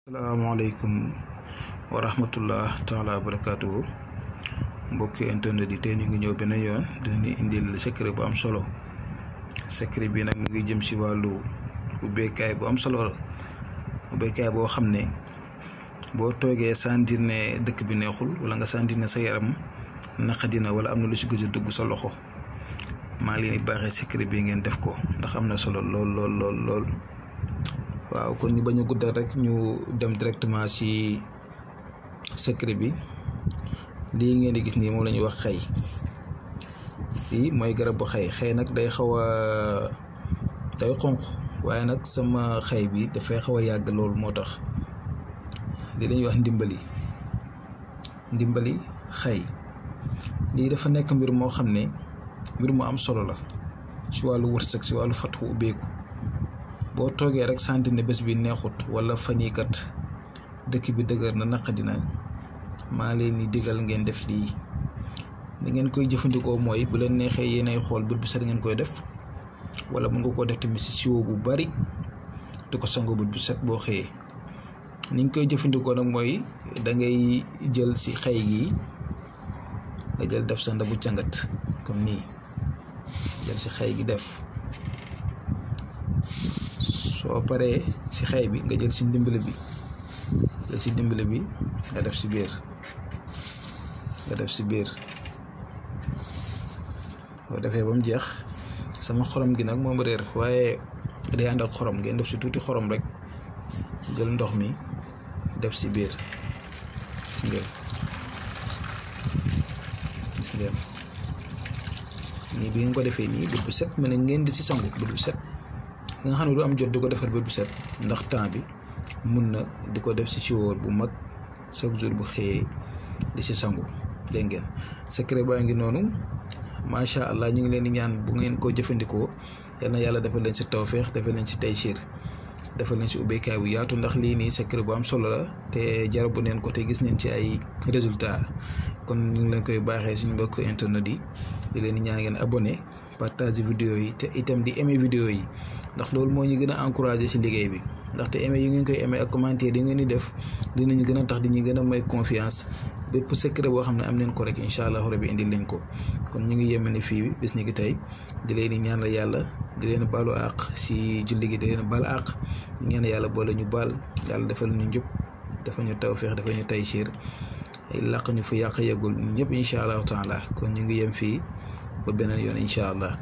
Assalamualaikum warahmatullah taala wabarakatuh. Mbokki internet yi tey ñu ngi ñëw beneen yoon dinañu indil secret bu am solo. Secret bi nag mu ngi jëm ci wàllu ubbeekaay bu am solo la. Ubbeekaay boo xam ne boo toogee sentir ne dëkk bi neexul wala nga sentir ne sa yaram naqadina wala am na lu ci gëj a dugg sa loxo maa leen di baaxee secret bi ngeen def ko ndax am na solo lool. waaw kon ñu bañ a guddal rek ñu dem directement ci secret bi. lii ngeen di gis nii moom la ñuy wax xay. lii mooy garab bu xay nag day xaw a day xonq waaye nag sama xay bi dafay xaw a yàgg loolu moo tax lii lañuy wax ndimbali xay. lii dafa nekk mbir moo xam ne mbir mu am solo la ci wàllu wërsëg ci wàllu fatu ubbeeku. boo toogee rek santi ne bés bi neexut wala fan yi kat dëkk bi dëgër na naqadina maa leen di digal ngeen def lii. ni ngeen koy jëfandikoo mooy bu leen neexee yéenay xool bët bu set ngeen koy def wala mën nga koo def tamit ci siwo bu bari di ko sangoo bët bu set boo xëyee. ni ñu koy jëfandikoo nag mooy dangay jël ci xay gi nga jël def sa ndabu càngat comme nii jël ci xay gi def. soo paree ci xay bi nga jël ci ndimbali bi nga def ci biir boo defee ba mu jeex sama xorom gi nag moom réer waaye day ànd ak xorom ngeen def ci tuuti xorom rek jël ndox mi def ci biir gis ngeen nii bi ngeen ko defee nii bët bu set mën na ngeen di ci sangu bët bu set. nga xam ne du am jot di ko defar bët bu set ndax temps bi mun na di ko def ci siwoor bu mag chaque jour bu xëyee di ci sangu. dégg ngeen secret baa ngi noonu macha allah ñu ngi leen di ñaan bu ngeen ko jëfandikoo yal na yàlla defal leen ci tawféex defal leen ci taysiir defal leen ci ubbeekaay bu yaatu ndax lii nii secret bu am solo la te jarabu neen ko te gis neen ci ay résultats kon ñu ngi leen koy baaxee suñu mbokk internet yi di leen di ñaan ngeen abonné partage vidéo yi te itam di aimer vidéo yi ndax loolu moo ñu gën a encourager ci liggéey bi ndaxte aimer yi ngeen koy aimer ak commentaire yi ngeen di def dinañu gën a tax di ñu gën a may confiance bépp secret boo xam ne am leen ko rek incha allah rabbi indil leen ko. kon ñu ngi yéeme ni fii bis ni ki tey di leen di ñaanal yàlla di leen baalu àq ci julli gi di leen baal àq di ñaan yàlla boole ñu baal yàlla defal ñu njub dafa ñu tawfeex dafa ñu taysiir làq ñu fu yàq yeggul ñëpp incha allahu taala kon ñu ngi yem fii ba beneen yoon incha allah.